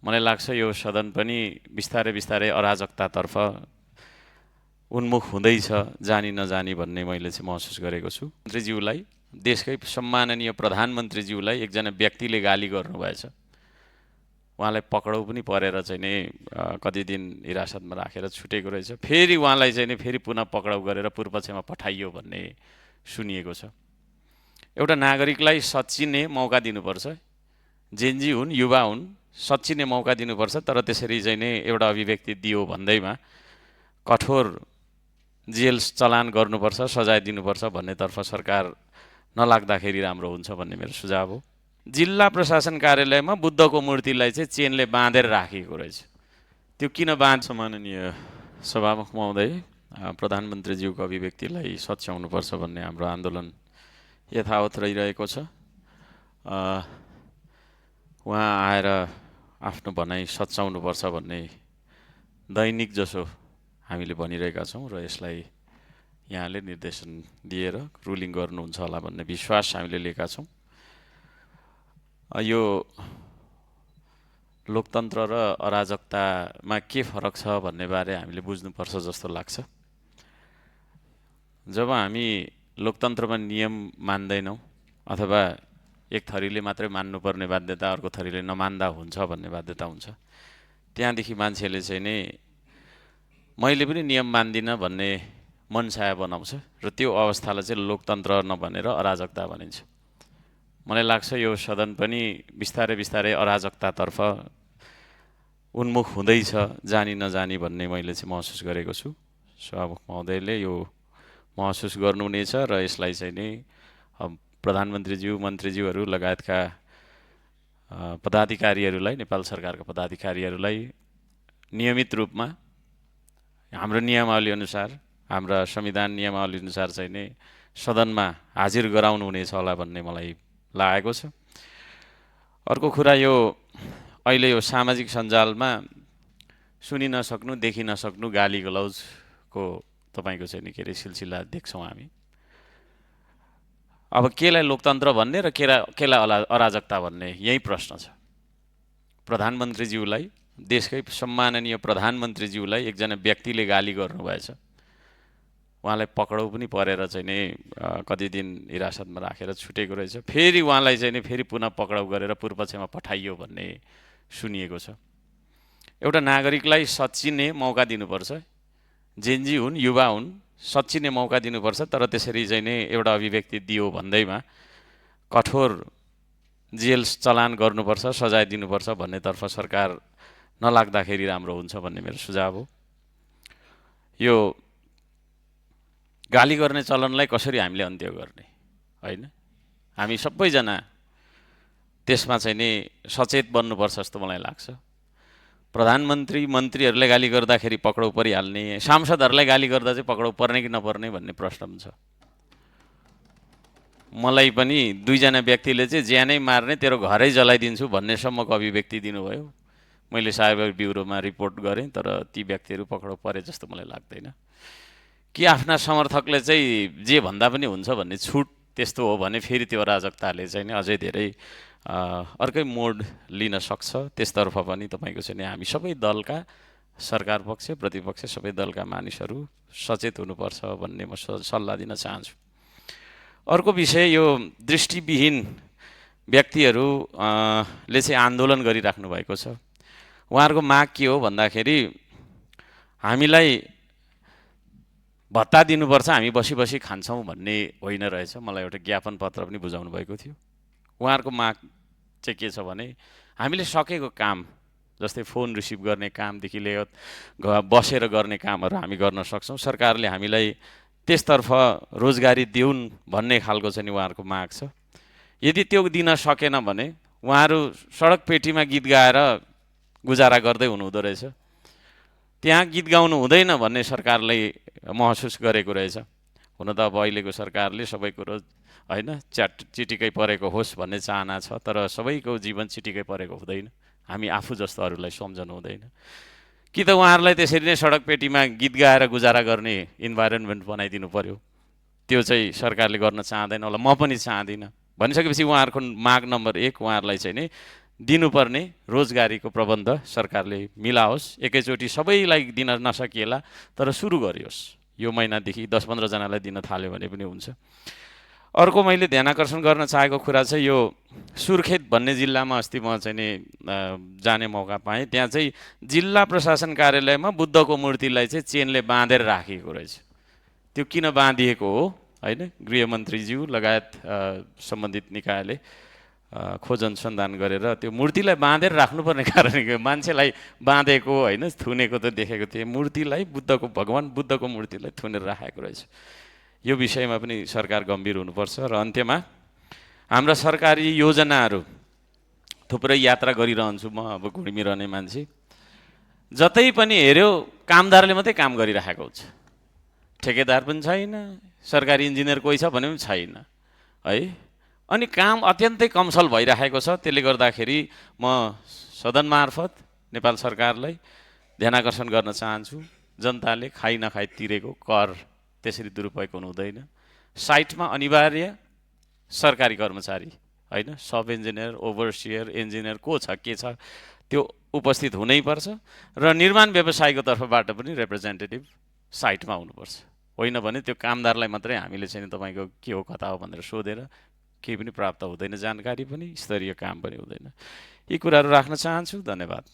मलाई लाग्छ यो सदन पनि बिस्तारै बिस्तारै अराजकतातर्फ उन्मुख हुँदैछ, जानी नजानी भन्ने मैले चाहिँ महसुस गरेको छु। मन्त्रीज्यूलाई, देशकै सम्माननीय प्रधानमन्त्रीज्यूलाई एकजना व्यक्तिले गाली गर्नुभएछ। उहाँलाई पक्राउ पनि परेर चाहिँ नि कति दिन हिरासतमा राखेर छुटेको रहेछ। फेरि उहाँलाई चाहिँ नि फेरि पुनः पक्राउ गरेर पूर्वपक्षमा पठाइयो भन्ने सुनिएको छ। एउटा नागरिकलाई सच्चिने मौका दिनुपर्छ। जेनजी हुन्, युवा हुन्, सच्चिने मौका दिनुपर्छ। तर त्यसरी चाहिँ नि एउटा अभिव्यक्ति दियो भन्दैमा कठोर जेल चलान गर्नुपर्छ, सजाय दिनुपर्छ भन्नेतर्फ सरकार नलाग्दाखेरि राम्रो हुन्छ भन्ने मेरो सुझाव हो। जिल्ला प्रशासन कार्यालयमा बुद्धको मूर्तिलाई चाहिँ चेनले बाँधेर राखिएको रहेछ। त्यो किन सम्माननीय सभामुख महोदय, प्रधानमन्त्रीज्यूको अभिव्यक्तिलाई सच्याउनुपर्छ भन्ने हाम्रो आन्दोलन यथावत रहिरहेको छ। उहाँ आएर आफ्नो भनाइ सच्याउनुपर्छ भन्ने दैनिक जसो हामीले भनिरहेका छौँ र यसलाई यहाँले निर्देशन दिएर रुलिङ गर्नुहुन्छ होला भन्ने विश्वास हामीले लिएका छौँ। यो लोकतन्त्र र अराजकतामा के फरक छ भन्ने बारे हामीले बुझ्नुपर्छ जस्तो लाग्छ। जब हामी लोकतन्त्रमा नियम मान्दैनौँ अथवा एक थरीले मात्रै मान्नुपर्ने बाध्यता अर्को थरीले नमान्दा हुन्छ भन्ने बाध्यता हुन्छ, त्यहाँदेखि मान्छेले चाहिँ नि मैले पनि नियम मान्दिनँ भन्ने मनसाय बनाउँछ र त्यो अवस्थालाई चाहिँ लोकतन्त्र नभनेर अराजकता भनिन्छ। मलाई लाग्छ यो सदन पनि बिस्तारै बिस्तारै अराजकतातर्फ उन्मुख हुँदैछ, जानी नजानी भन्ने मैले चाहिँ महसुस गरेको छु। सभामुख महोदयले यो महसुस गर्नुहुनेछ र यसलाई चाहिँ नि प्रधानमन्त्रीज्यू, मन्त्रीज्यूहरू लगायतका पदाधिकारीहरूलाई, नेपाल सरकारका पदाधिकारीहरूलाई नियमित रूपमा हाम्रो नियमावली अनुसार, हाम्रा संविधान नियमावली अनुसार चाहिँ नि सदनमा हाजिर गराउनु हुनेछ होला भन्ने मलाई लागेको छ। अर्को कुरा, यो अहिले यो सामाजिक सञ्जालमा सुनि नसक्नु, देखि नसक्नु गाली गलौजको तपाईँको चाहिँ नि के अरे सिलसिला देख्छौँ हामी। अब केलाई लोकतन्त्र भन्ने र केलाई अराजकता भन्ने, यही प्रश्न छ। प्रधानमन्त्रीज्यूलाई, देशकै सम्माननीय प्रधानमन्त्रीज्यूलाई एकजना व्यक्तिले गाली गर्नुभएछ। उहाँलाई पक्राउ पनि परेर चाहिँ नि कति दिन हिरासतमा राखेर छुटेको रहेछ। फेरि उहाँलाई चाहिँ नि फेरि पुनः पक्राउ गरेर पूर्वपक्षमा पठाइयो भन्ने सुनिएको छ। एउटा नागरिकलाई सच्चिने मौका दिनुपर्छ। जेनजी हुन्, युवा हुन्, सच्चिने मौका दिनुपर्छ। तर त्यसरी चाहिँ नि एउटा अभिव्यक्ति दियो भन्दैमा कठोर जेल चलान गर्नुपर्छ, सजाय दिनुपर्छ भन्नेतर्फ सरकार नलाग्दाखेरि राम्रो हुन्छ भन्ने मेरो सुझाव हो। यो गाली गर्ने चलनलाई कसरी हामीले अन्त्य गर्ने, होइन? हामी सबैजना त्यसमा चाहिँ नि सचेत बन्नुपर्छ जस्तो मलाई लाग्छ। प्रधानमन्त्री, मन्त्रीहरूले गाली गर्दाखेरि पक्राउ परिहाल्ने, सांसदहरूलाई गाली गर्दा चाहिँ पक्राउ पर्ने कि नपर्ने भन्ने प्रश्न पनि छ। मलाई पनि दुईजना व्यक्तिले चाहिँ ज्यानै मार्ने, तेरो घरै जलाइदिन्छु भन्नेसम्मको अभिव्यक्ति दिनुभयो। मैले साइबर ब्युरोमा रिपोर्ट गरेँ, तर ती व्यक्तिहरू पक्राउ परे जस्तो मलाई लाग्दैन। कि आफ्ना समर्थकले चाहिँ जे भन्दा पनि हुन्छ भन्ने छुट त्यस्तो हो भने फेरि त्यो अराजकताले चाहिँ नि अझै धेरै अर्कै मोड लिन सक्छ। त्यसतर्फ पनि तपाईँको चाहिँ नि हामी सबै दलका, सरकार पक्ष, प्रतिपक्ष सबै दलका मानिसहरू सचेत हुनुपर्छ भन्ने म सल्लाह दिन चाहन्छु। अर्को विषय, यो दृष्टिविहीन व्यक्तिहरूले चाहिँ आन्दोलन गरिराख्नु भएको छ। उहाँहरूको माग के हो भन्दाखेरि हामीलाई भत्ता दिनुपर्छ, हामी बसी बसी खान्छौँ भन्ने होइन रहेछ। मलाई एउटा ज्ञापन पत्र पनि बुझाउनु भएको थियो। उहाँहरूको माग चाहिँ के छ भने हामीले सकेको काम, जस्तै फोन रिसिभ गर्ने कामदेखि लिएर बसेर गर्ने कामहरू हामी गर्न सक्छौँ। सरकारले हामीलाई त्यसतर्फ रोजगारी दिउन् भन्ने खालको चाहिँ नि उहाँहरूको माग छ। यदि त्यो दिन सकेन भने उहाँहरू सडक पेटीमा गीत गाएर गुजारा गर्दै हुनुहुँदो रहेछ। त्यहाँ गीत गाउनु हुँदैन भन्ने सरकारले महसुस गरेको रहेछ। हुन त अब अहिलेको सरकारले सबै कुरो होइन चिटिकै परेको होस् भन्ने चाहना छ, तर सबैको जीवन चिटिकै परेको हुँदैन। हामी आफू जस्तो अरूलाई सम्झनु हुँदैन। कि त उहाँहरूलाई त्यसरी नै सडक पेटीमा गीत गाएर गुजारा गर्ने इन्भाइरोन्मेन्ट बनाइदिनु पर्यो। त्यो चाहिँ सरकारले गर्न चाहँदैन होला, म पनि चाहदिनँ। भनिसकेपछि उहाँहरूको माग नम्बर 1 उहाँहरूलाई चाहिँ नि दिनुपर्ने रोजगारीको प्रबन्ध सरकारले मिलाओस्, एकैचोटि सबैलाई दिन नसकिएला तर सुरु गरियोस्। यो महिनादेखि 10-15 जनालाई दिन थाल्यो भने पनि हुन्छ। अर्को मैले ध्यान आकर्षण गर्न चाहेको कुरा चाहिँ यो सुर्खेत भन्ने जिल्लामा अस्ति म चाहिँ नि जाने मौका पाएँ। त्यहाँ चाहिँ जिल्ला प्रशासन कार्यालयमा बुद्धको मूर्तिलाई चाहिँ चेनले बाँधेर राखिएको रहेछ। त्यो किन बाँधिएको हो होइन, गृहमन्त्रीज्यू लगायत सम्बन्धित निकायले खोज अनुसन्धान गरेर त्यो मूर्तिलाई बाँधेर राख्नुपर्ने कारण मान्छेलाई बाँधेको होइन, थुनेको त देखेको थिएँ, मूर्तिलाई भगवान् बुद्धको मूर्तिलाई थुनेर राखेको रहेछ। यो विषयमा पनि सरकार गम्भीर हुनुपर्छ। र अन्त्यमा हाम्रा सरकारी योजनाहरू थुप्रै यात्रा गरिरहन्छु म, अब घुमिरहने मान्छे, जतै पनि हेऱ्यो कामदारले मात्रै काम गरिराखेको हुन्छ, ठेकेदार पनि छैन, सरकारी इन्जिनियर कोही छ भने पनि छैन है। अनि काम अत्यन्तै कमसल भइराखेको छ। त्यसले गर्दाखेरि म सदन मार्फत नेपाल सरकारलाई ध्यान आकर्षण गर्न चाहन्छु, जनताले खाइ नखाइ तिरेको कर त्यसरी दुरुपयोग हुनु हुँदैन। साइटमा अनिवार्य सरकारी कर्मचारी होइन, सब इन्जिनियर, ओभरसियर, इन्जिनियर को छ के छ त्यो उपस्थित हुनैपर्छ। र निर्माण व्यवसायको तर्फबाट पनि रिप्रेजेन्टेटिभ साइटमा हुनुपर्छ। होइन भने त्यो कामदारलाई मात्रै हामीले चाहिँ तपाईँको के हो कता हो भनेर सोधेर केही पनि प्राप्त हुँदैन, जानकारी पनि, स्तरीय काम पनि हुँदैन। यी कुराहरू राख्न चाहन्छु। धन्यवाद।